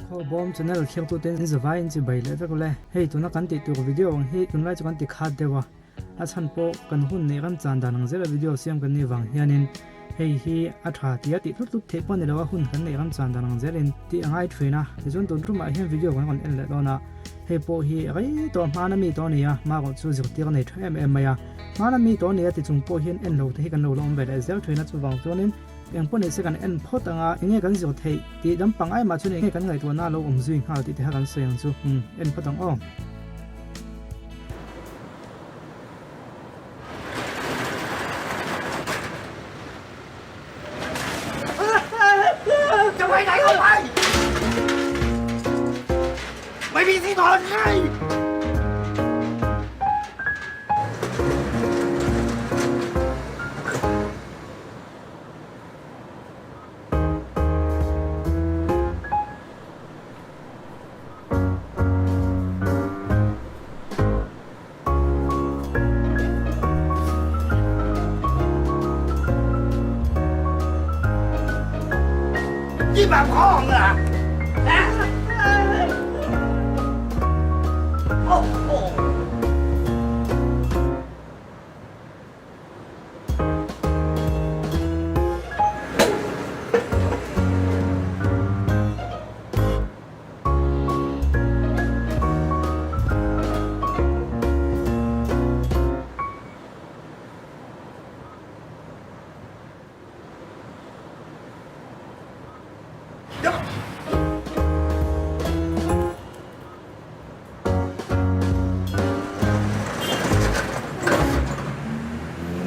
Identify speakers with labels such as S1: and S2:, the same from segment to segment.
S1: Khawbawm channel thliaktute in zavai in chibai leh vek ule. Hei tuna kan tih tur video ang hi tunlai chu kan ti khat deuh a, a chhan pawh kan hun neih ram chan dan ang zela video siam kan nih vang hianin hei hi a tha tia tih tlut tlut theih pawh ni lo a, hun kan neih ram chan dan ang zelin tih a ngai thin a. Tichuan tun tumah hian video kan rawn en leh dawn a, hei pawh hi rei tawh hmana mi tawh a ni a, hma chu zirtir a nei tha em em mai a. Hmana mi tawh a ni a ti chung pawh hian en lo te hi kan lo la awm ve leh zel thin a, chuvang chuanin Eng pawh nise kan en phawt anga enge kan zir theih tih dam pangai mah chuan enge kan ngaihtuahna a lo awm zui nghal tih te kha kan sawi ang chu. Umm en phawt ang aw.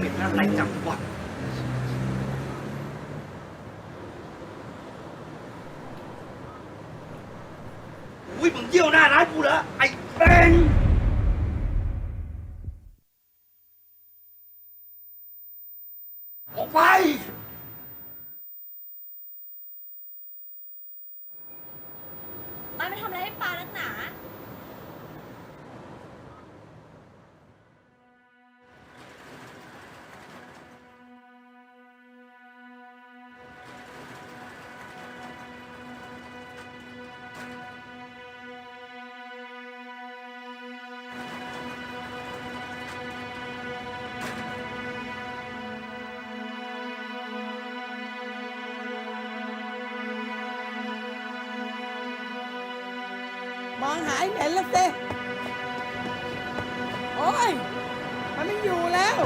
S2: เป็นอะไรจังวะอุ้ยมึงเยี่ยวหน้าร้านกูเหรอไอ้เป็นออกไป
S3: มันไปทำอะไรให้ปลานักหนา
S4: มองหาไอ้เหม็นแล้วสิ โอ้ย มันไม่อยู่แล้ว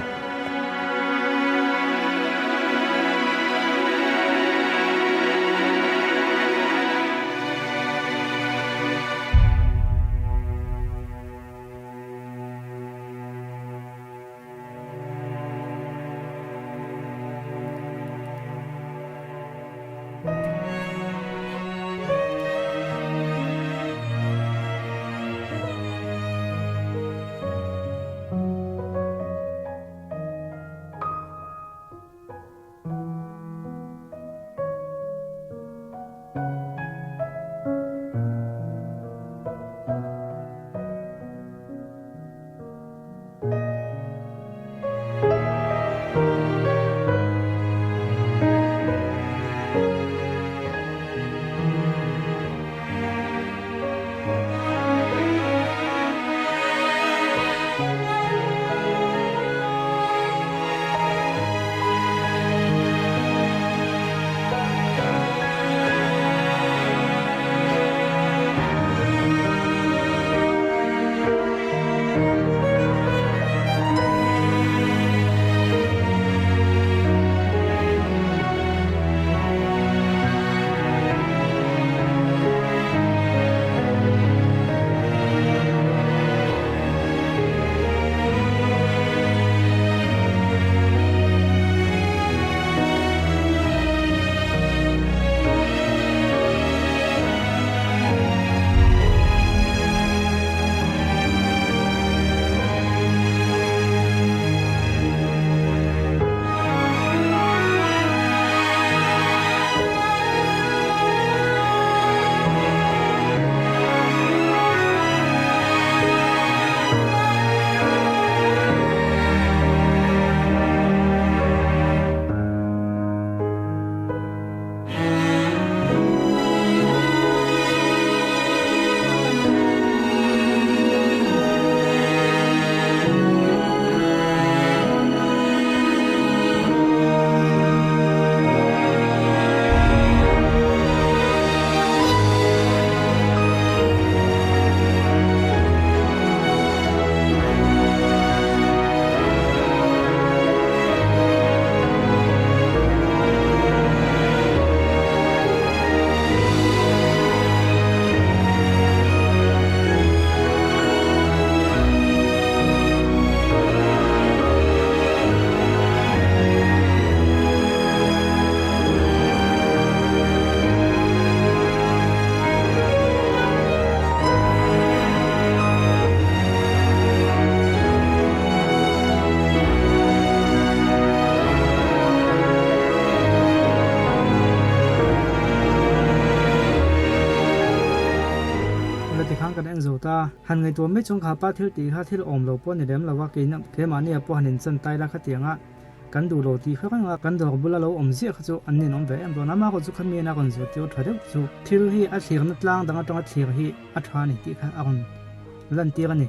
S1: tikhan kan en zo ta. Han ngaihtuah mai chuan kha pa thil tih kha thil awm lo pawh a ni lem lo a, keina keimahnia pawh han inchan tai la khatiang a kan duh lo tih kha reng a, kan dawr bula lo awm ziah kha chu an ninawm ve em dawn a, amaherawhchu kha mi ina rawn zir tir tha deuh chu thil hi a thlirna tlang dang atanga thlir hi a tha a ni tih kha a rawn lantir a ni.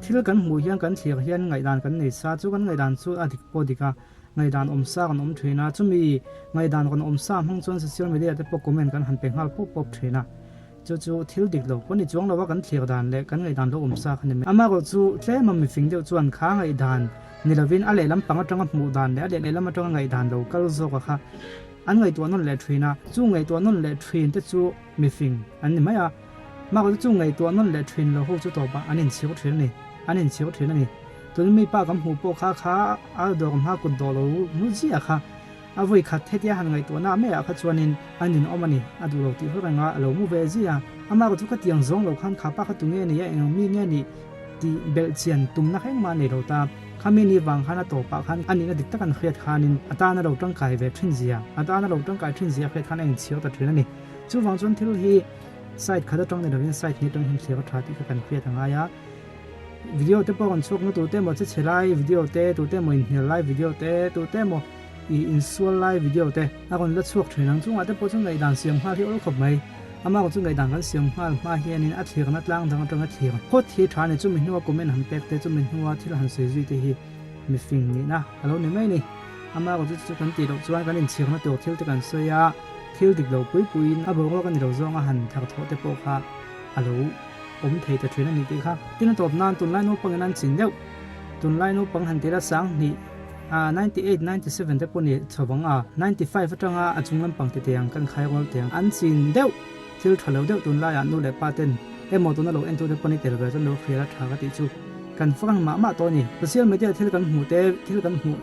S1: Thil kan hmuh hian kan thlir hian ngaihdan kan nei sa chu kan ngaihdan chu a dik pawh dik a, ngaihdan awm sa kan awm thin a, chumi ngaihdan rawn awm sa hmang chuan social media te pawh comment kan han pe nghal pawp pawp thin a. Chu chu thil dik lo pawh ni chuang lo a kan thlir dan leh kan ngaihdan lo awm sa kha ni mai. Amaherawhchu tlem a mifing deuh chuan kha ngaihdan ni lovin a lehlam pang atanga hmuh dan leh a lehlam atanga ngaihdan lo kal zawk a kha an ngaihtuah nawn leh thin a, chu ngaihtuah nawn leh thin te chu mifing an ni mai a. Amaherawhchu chu ngaihtuah nawn leh thin lo ho chu tawpah an inchhir thin a ni, an inchhir thin a ni. Tun mi pa kan hmuh pawh kha kha a dawr hma kut dawh lo mu ziah kha. A vawi khat hetia han ngaihtuahna maiah kha chuanin a ninawm a ni, a duh lo tih hawk renga a lo mu ve zia. Amah ka chu ka tiang zawng lo khan kha pa kha tu nge ni a, eng mi nge ni tih belh chian tumna reng mah a nei lo ta. Khami ni vang khan a tawpah khan a nihna dik tak an hriat khanin a tana lo tangkai ve thin zia, a tana lo tangkai thin zia hriat khan a inchhir ta thin a ni. Chuvang chuan thil hi side khat atang ni lovin side hnih atang hian thlir a tha tih kha kan hriat a ngai a. Video te pawh rawn chhuak na tute emaw che chhe lai video te, tute emaw inhnial lai video te, tute emaw ih insual lai video te a rawn la chhuak thin ang. Chungah te pawh chu ngaihdan siam nghal hi awl khawp mai. Amah chu ngaihdan kan siam nghal hma hianin a thlirna tlang dang atanga thlir phawt hi tha a ni. Chumi hnua comment han pek te, chumi hnua thil han sawi zui te hi mifing nihna a lo ni mai a ni. Amah chu chu kan tih loh chuan kan inchhirna tur thil te kan sawi a, thil dik lo pui puiin a boruak a ni lo zawnga han tharthawh te pawh kha a lo awm thei ta thin a ni tih kha. Tin a tawp nan tunlai naupang in an chin deuh. Tunlai naupang han tila 2000 ah 98, 97 te pawh ni chho vang a, 95 atanga a chung lampang ti teh ang kan khai rual teh ang. An chin deuh thil tha lo deuh tunlai ah nu leh pa ten emaw tuna lo entu te pawh ni tel ve chuan lo hrial a tha ka tih chu kan fak ang mah mah tawh a ni. Social media thil kan hmuh te thil kan hmuh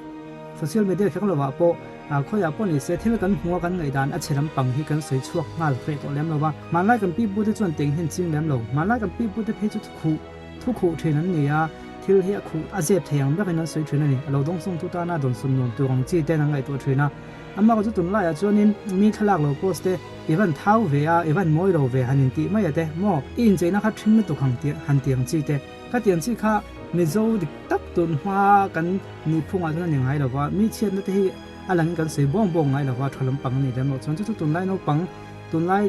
S1: social media kher lo ah pawh Ah khawiah pawh ni se thil kan hmu a kan ngaihdan a chhe lampang hi kan sawi chhuak nghal hreh tawh lem lo va, hmanlai kan pi pute chuan teng hian ching lem lo. Hmanlai kan pi pute phei chu thukhuh thukhuh thin an ni a, thil hi a khuh a zep thei ang berin an sawi thin a ni. A lo dawngsawng tu tana dawnsawn nuam tur ang chi ten an ngaihtuah thin a. Amah chu tunlaiah chuanin mi thlalak lo post te i van thau ve a, i van mawi lo ve han intih mai a te maw? I incheina kha thin lutuk ang tih han ti ang chi te. Ka tiang chi kha Mizo dik tak tun hma kan nihphungah chuan a ni ngai lo va, mi chhiatna te hi a langin kan sawi bawng bawng ngai lo va, tha lampang a ni lem loh chuan chu chu tunlai naupang, tunlai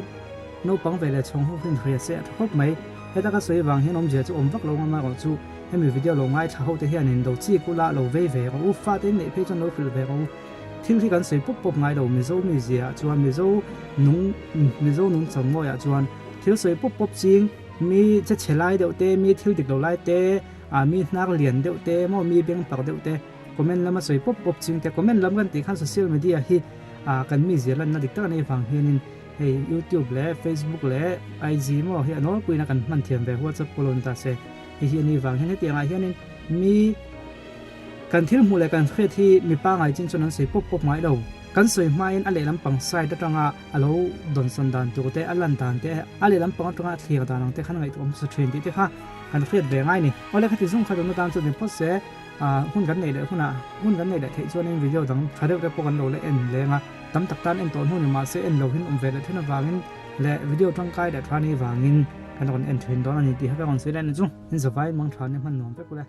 S1: naupang ve leh chhawng ho hian hria se a tha khawp mai. Heta ka sawi vang hian awmzia chu awm vak lo ngam erawh chu hemi video lo ngaithla ho te hianin lo chik ula lo vei ve rawh u, fate in neih phei chuan lo hrilh ve rawh u. Thil hi kan sawi pawp pawp ngai lo Mizo mizia ah chuan Mizo nung Mizo nungchang mawiah chuan thil sawi pawp pawp ching Mi che chhe lai deuh te, mi thil dik lo lai te, ah mi hnar lian deuh te maw mi beng pak deuh te comment lama sawi pawp pawp ching te, comment lam kan tih khan social media hi ah kan mi zir lanna dik tak a nei vang hianin hei youtube leh facebook leh IG maw hi a nawlpuiin a kan hman thiam ve whatsapp pawh lo ni ta se hei hi a ni vang hian hetiang ah hianin mi Kan thil hmuh leh kan hriat hi mi pangai chin chuan an sawi pawp pawp ngai lo. Kan sawi hmain a lehlam pang side atanga a lo dawnsawn dan tur te, a lan dan te, a lehlam pang atanga a thlir dan ang te khan ngaihtuah hmasa thin tih te kha kan hriat ve ngai ni. Awle khati zung kha tuna tan chuan ni phawt se, hun kan neih leh hunah hun kan neih leh theih chuanin video dang tha deuh te pawh kan lo la en leng a, tam tak tan en tawh hnu ni mahse en lo hin awm ve leh then avangin leh video tangkai leh tha ni vangin kan rawn en thin dawn a ni tih kha ka rawn sawi leh a ni chu. In zavai mang tha ni hman nuam vek ule.